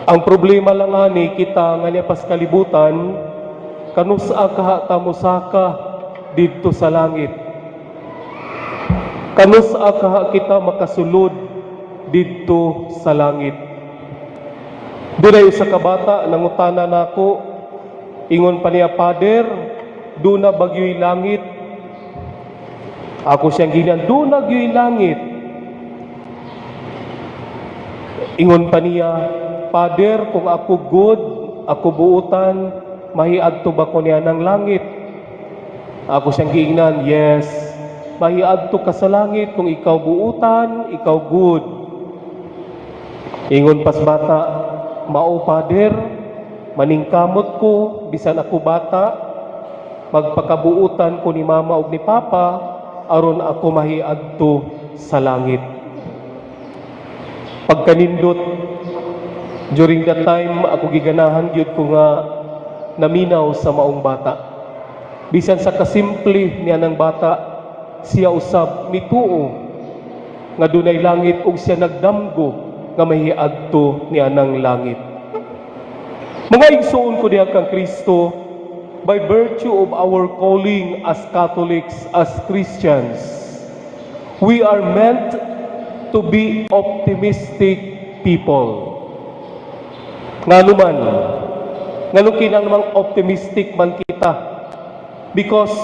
Ang problema lang ani kita nga niya pas kalibutan, kanusa kaha ta mosaka didto sa langit? Kanusa kaha kita makasulod didto sa langit? Dunay usa ka bata nangutana nako, ingon pa niya, "Father, duna ba gyoy langit?" Ako siyang giingnan, "Duna gyoy langit." Ingon pa niya, "Father, kung ako good, ako buutan, mahiadto ba ko niya ng langit?" Ako siyang giingnan, "Yes, mahiadto ka sa langit kung ikaw buutan, ikaw good." Ingon pas bata, "Mao, Father, maningkamot ko, bisan ako bata, magpakabuutan ko ni Mama ug ni Papa, aron ako mahiadto sa langit." Pagkanindot, during that time, ako giganahan gyud ko nga naminaw sa maong bata. Bisan sa kasimple niya ng bata, siya usab mituo nga dunay langit ug siya nagdamgo nga mahiadto niya ng langit. Mga igsuon ko diha kang Kristo, by virtue of our calling as Catholics, as Christians, we are meant to be optimistic people. Ngano man, nganong kinahanglan optimistic man kita? Because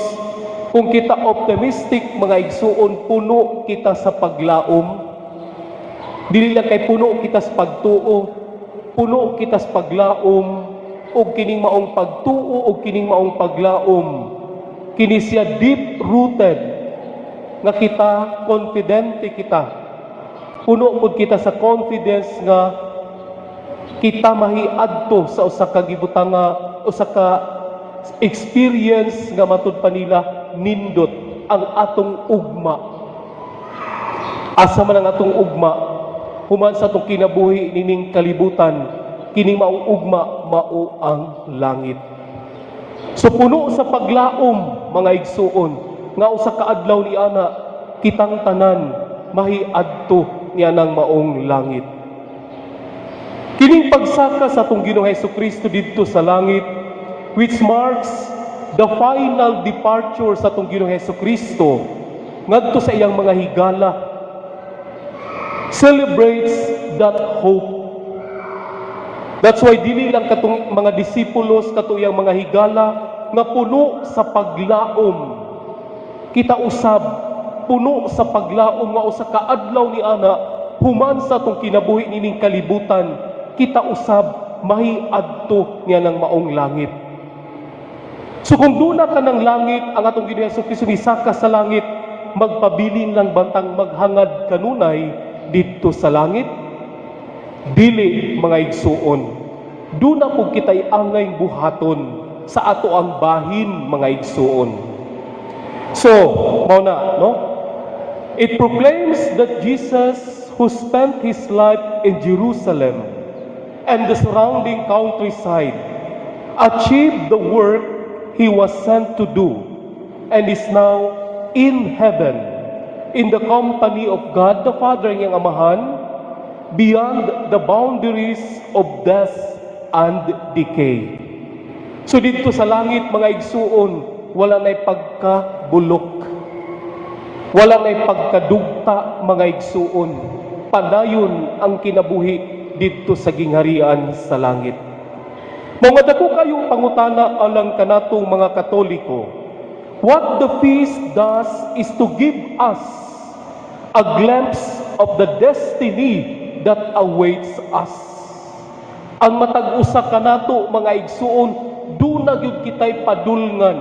kung kita optimistic, mga igsuon, puno kita sa paglaom. Dili lang kay puno kita sa pagtuo, puno kita sa paglaom, ug kining maong pagtuo ug kining maong paglaom, kini siya deep rooted nga kita konfidente kita. Puno pud kita sa confidence nga kita mahiadto sa usa ka gibutanga, usa ka experience nga matud pa nila nindot ang atong ugma. Asa man ang atong ugma human sa atong kinabuhi nining kalibutan, kining maong ugma mao ang langit. So puno sa paglaom, mga igsuon, nga usa ka adlaw ni ana kitang tanan mahiadto niya ng maong langit. Kining pagsaka sa atong Ginoong Hesus Kristo didto sa langit, which marks the final departure sa atong Ginoong Hesus Kristo ngadto sa iyang mga higala, celebrates that hope. That's why dili lang katong mga disipulos, kato iyang mga higala nga puno sa paglaom. Kita usab puno sa paglaom nga usa ka adlaw ni ana human sa atong kinabuhi nining kalibutan, kita usab mahiadto niya ng maong langit. So kung duna ka ng langit, ang atong Ginoong Hesus Kristo nisaka sa langit, magpabilin lang bantang maghangad kanunay didto sa langit? Dili, mga igsuon. Duna pud kita'y angay buhaton sa ato ang bahin, mga igsuon. So, mao na, no? It proclaims that Jesus, who spent his life in Jerusalem and the surrounding countryside, achieved the work he was sent to do and is now in heaven, in the company of God the Father, niyang Amahan, beyond the boundaries of death and decay. So didto sa langit, mga igsuon, wala na'y pagkabulok. Wala na'y pagkadugta, mga igsuon. Padayon ang kinabuhi didto sa gingharian sa langit. Mga dako kayong pangutana alang kanatong mga Katoliko. What the feast does is to give us a glimpse of the destiny that awaits us. Ang matag usa kanato, mga igsuon, duna gyud kitay padulngan.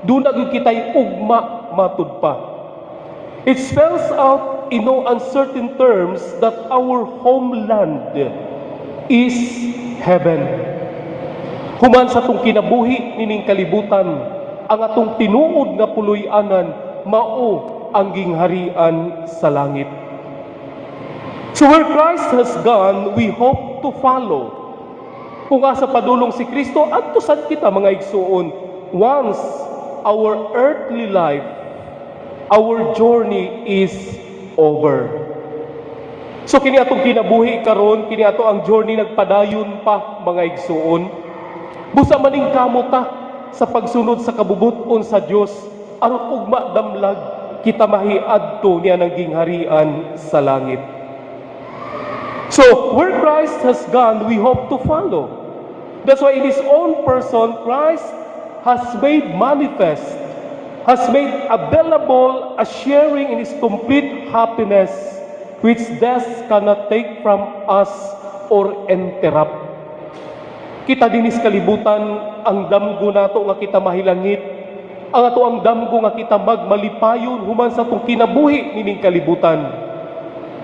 Duna gyud kitay ugma matud pa. It spells out in no uncertain terms that our homeland is heaven. Human sa atong kinabuhi nining kalibutan, ang atong tinuod nga puloy-anan mao ang gingharian sa langit. So where Christ has gone, we hope to follow. Kung asa padulong si Kristo, adto sad kita, mga igsuon, once our earthly life, our journey is over. So kini atong kinabuhi karon, kini ato ang journey, nagpadayon pa, mga igsuon. Busa maningkamot ta sa pagsunod sa kabubut-on sa Dios aron ugma damlag kita mahiadto niya ng gingharian sa langit. So, where Christ has gone, we hope to follow. That's why in His own person, Christ has made manifest, has made available a sharing in His complete happiness, which death cannot take from us or interrupt. Kita dinis kalibutan, ang damgo nato nga kita mahilangit, ang ato ang damgo nga kita magmalipayon human sa atong kinabuhi nining kalibutan.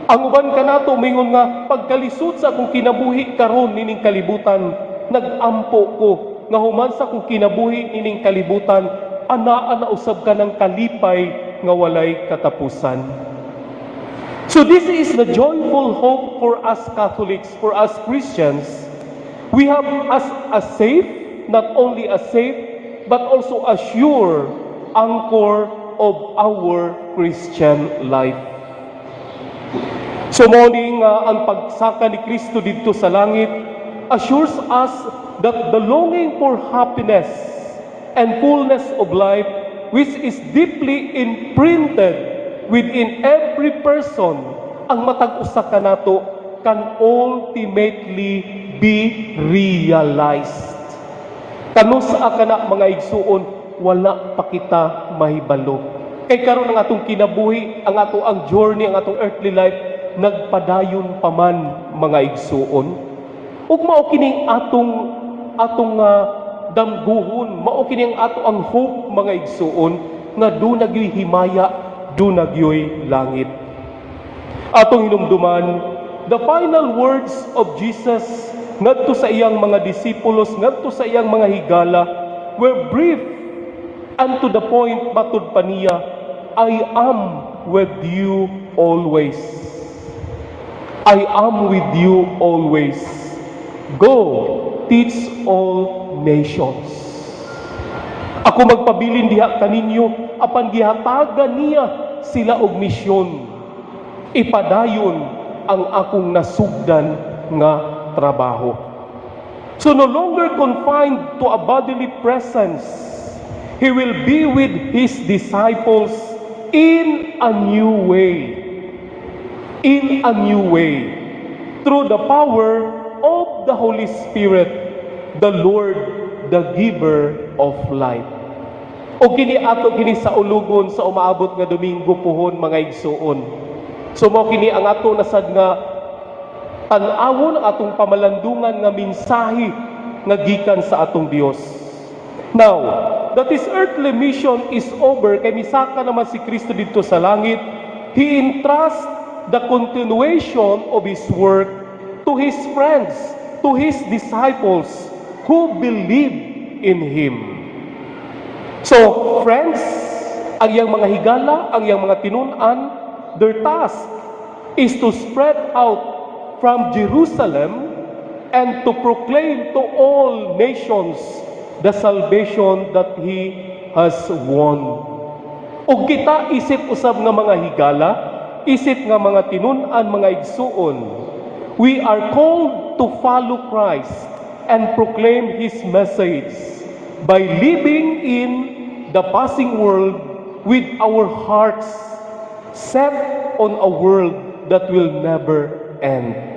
Ang uban kanato mingon nga pagkalisod sa akong kinabuhi karon nining kalibutan, nagampo ko nga human sa akong kinabuhi nining kalibutan, anaa na usab ka ng kalipay nga walay katapusan. So this is the joyful hope for us Catholics, for us Christians. We have as a safe, not only a safe, but also a sure anchor of our Christian life. So morning ang pagsaka ni Kristo didto sa langit assures us that the longing for happiness and fullness of life, which is deeply imprinted within every person, ang matag usa kanato, can ultimately be realized. Kanus-a kana, mga igsuon, wala pa kita mahibalo. Kay karon ang atong kinabuhi, ang ato ang journey, ang atong earthly life nagpadayon pa man, mga igsuon. Ug mao kining atong atong damguhon, mao kini ang ato ang hope, mga igsuon, nga duna gyoy himaya, duna gyoy langit. Atong hinumduman, the final words of Jesus ngadto sa iyang mga disipulos, ngadto sa iyang mga higala, were brief and to the point. Matud pa niya, "I am with you always. I am with you always. Go, teach all nations." Ako magpabilin diha kaninyo, apan gihatagan niya sila og misyon. Ipadayon ang akong nasugdan nga trabaho. So no longer confined to a bodily presence, He will be with His disciples in a new way. In a new way. Through the power of the Holy Spirit, the Lord, the giver of life. O kini ato kini saulugon sa umaabot nga Domingo puhon, mga igsuon. So mao kini ang ato nasad nga tan-awon, ang atong pamalandungan nga mensahe nga gikan sa atong Dios. Now, that His earthly mission is over, kay misaka naman si Kristo didto sa langit, He entrusts the continuation of His work to His friends, to His disciples who believe in Him. So, friends, ang iyang mga higala, ang iyang mga tinun-an, their task is to spread out from Jerusalem and to proclaim to all nations the salvation that He has won. Ug kita isip usab nga mga higala, isip nga mga tinun-an, mga igsuon, we are called to follow Christ and proclaim His message by living in the passing world with our hearts set on a world that will never end.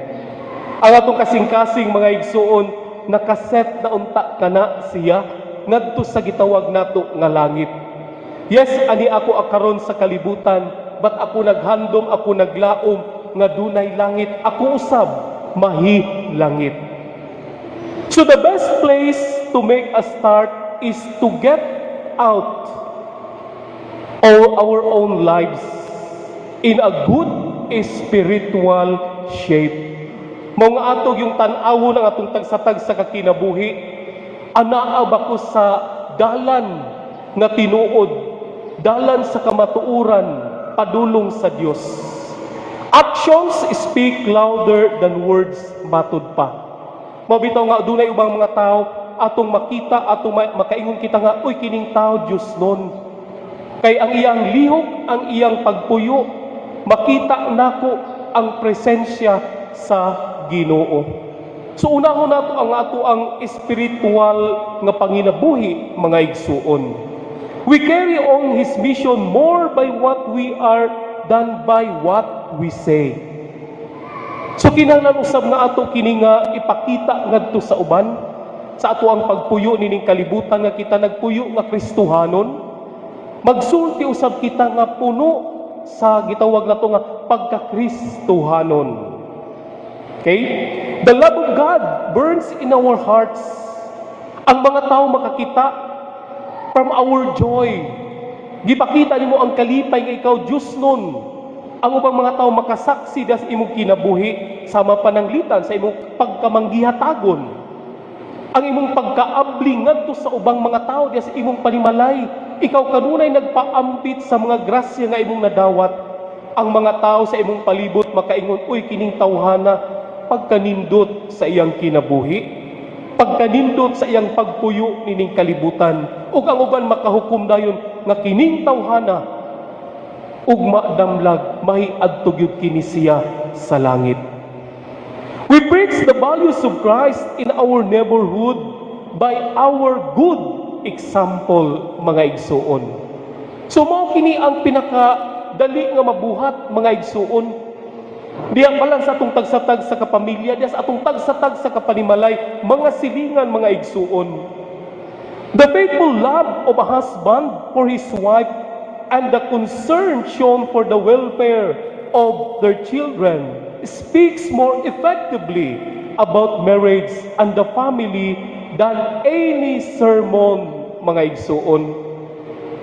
Ang atong kasing-kasing, mga igsuon, nakaset na unta kana siya ngadto sa gitawag nato nga langit. Yes, ani ako akaron sa kalibutan, but ako naghandom, ako naglaom nga dunay langit, ako usab mahi langit. So the best place to make a start is to get out all our own lives in a good spiritual shape. Mao nga ato yung tan-awon ang atong tagsa-tagsa ka kinabuhi, anaa ba ko sa dalan nga tinuod, dalan sa kamatuoran padulong sa Dios? Actions speak louder than words, matud pa. Mao bitaw nga dunay ubang mga tao atong makita, atong makaingon kita nga, "Uy, kining tao Diosnon." Kay ang iyang lihok, ang iyang pagpuyo, makita nako ang presensya sa Ginoo. So unahon nato ang ato ang espiritual nga panginabuhi, mga igsuon. We carry on His mission more by what we are than by what we say. So kinahanglan usab nga ato kini nga ipakita ngadto sa uban sa ato ang pagpuyo nining kalibutan nga kita nagpuyo nga Kristohanon. Magsulti usab kita nga puno sa gitawag nato nga pagka-Kristohanon. Okay? The love of God burns in our hearts. Ang mga tao makakita from our joy. Gipakita nimo ang kalipay nga ikaw Diyos nun. Ang ubang mga tao makasaksi sa imong kinabuhi sama pananglitan sa imong pagkamanggihatagon. Ang imong pagkaabli ngadto sa ubang mga tao diya sa imong panimalay. Ikaw kanunay nagpaambit sa mga grasya nga imong nadawat. Ang mga tao sa imong palibot makaingon, "Uy, kining tawhana pagkanindot sa iyang kinabuhi, pagkanindot sa iyang pagpuyo nining kalibutan." Ug ang uban makahukom dayon nga kining tawhana ugma damlag mahiadto gyud kini siya sa langit. We preach the values of Christ in our neighborhood by our good example, mga igsuon. So mao kini ang pinaka dali nga mabuhat, mga igsuon. Diya pa lang sa atong tagsatag sa kapamilya, diya sa atong tagsatag sa kapanimalay, mga silingan, mga igsuon. The faithful love of a husband for his wife and the concern shown for the welfare of their children speaks more effectively about marriage and the family than any sermon, mga igsuon.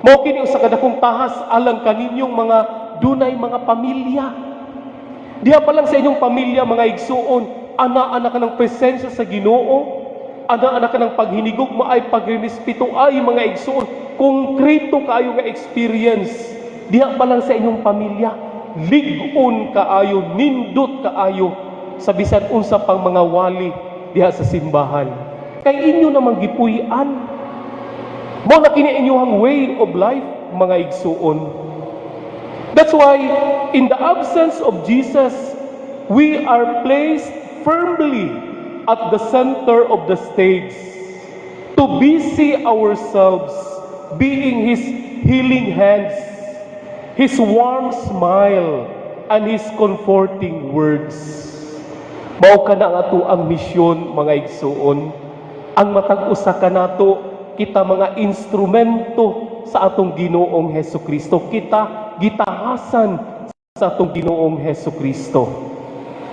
Mao kini usa ka dakong tahas alang kaninyong mga dunay mga pamilya. Diha pa lang sa inyong pamilya, mga igsuon, ana-ana ka ng presensya sa Ginoo, ana-ana ka ng paghinigugma ay pagrespeto ay, mga igsuon, konkreto kaayo nga experience. Diha pa lang sa inyong pamilya, lig-on kaayo, nindot kaayo sa bisan unsa pang mga wali diha sa simbahan. Kay inyo namang gipuy-an. Mao na kini inyong way of life, mga igsuon. That's why, in the absence of Jesus, we are placed firmly at the center of the stage to busy ourselves being His healing hands, His warm smile, and His comforting words. Mao kana ang ato ang misyon, mga igsuon. Ang matag usa kanato, kita mga instrumento sa atong Ginoong Hesus Kristo. Kita gitahasan sa atong Ginoong Hesus Kristo.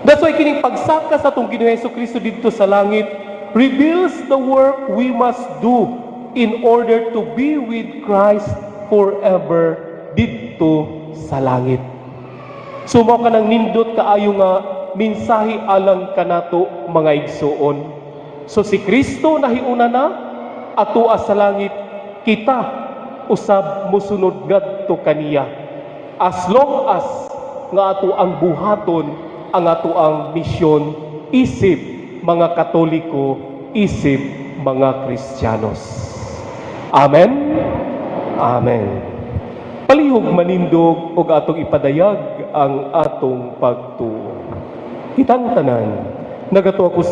That's why kining pagsaka sa atong Ginoong Hesus Kristo didto sa langit reveals the work we must do in order to be with Christ forever didto sa langit. So mao kanang nindot kaayo nga mensahe alang kanato, mga igsuon. So si Kristo nahiuna na atoa sa langit, kita usab musunod ngadto kaniya. As long as nga ato ang buhaton ang ato ang misyon isip mga Katoliko, isip mga Kristiyanos. Amen. Amen. Palihog manindog ug atong ipadayag ang atong pagtuo. Kitang tanan, nagatuo ako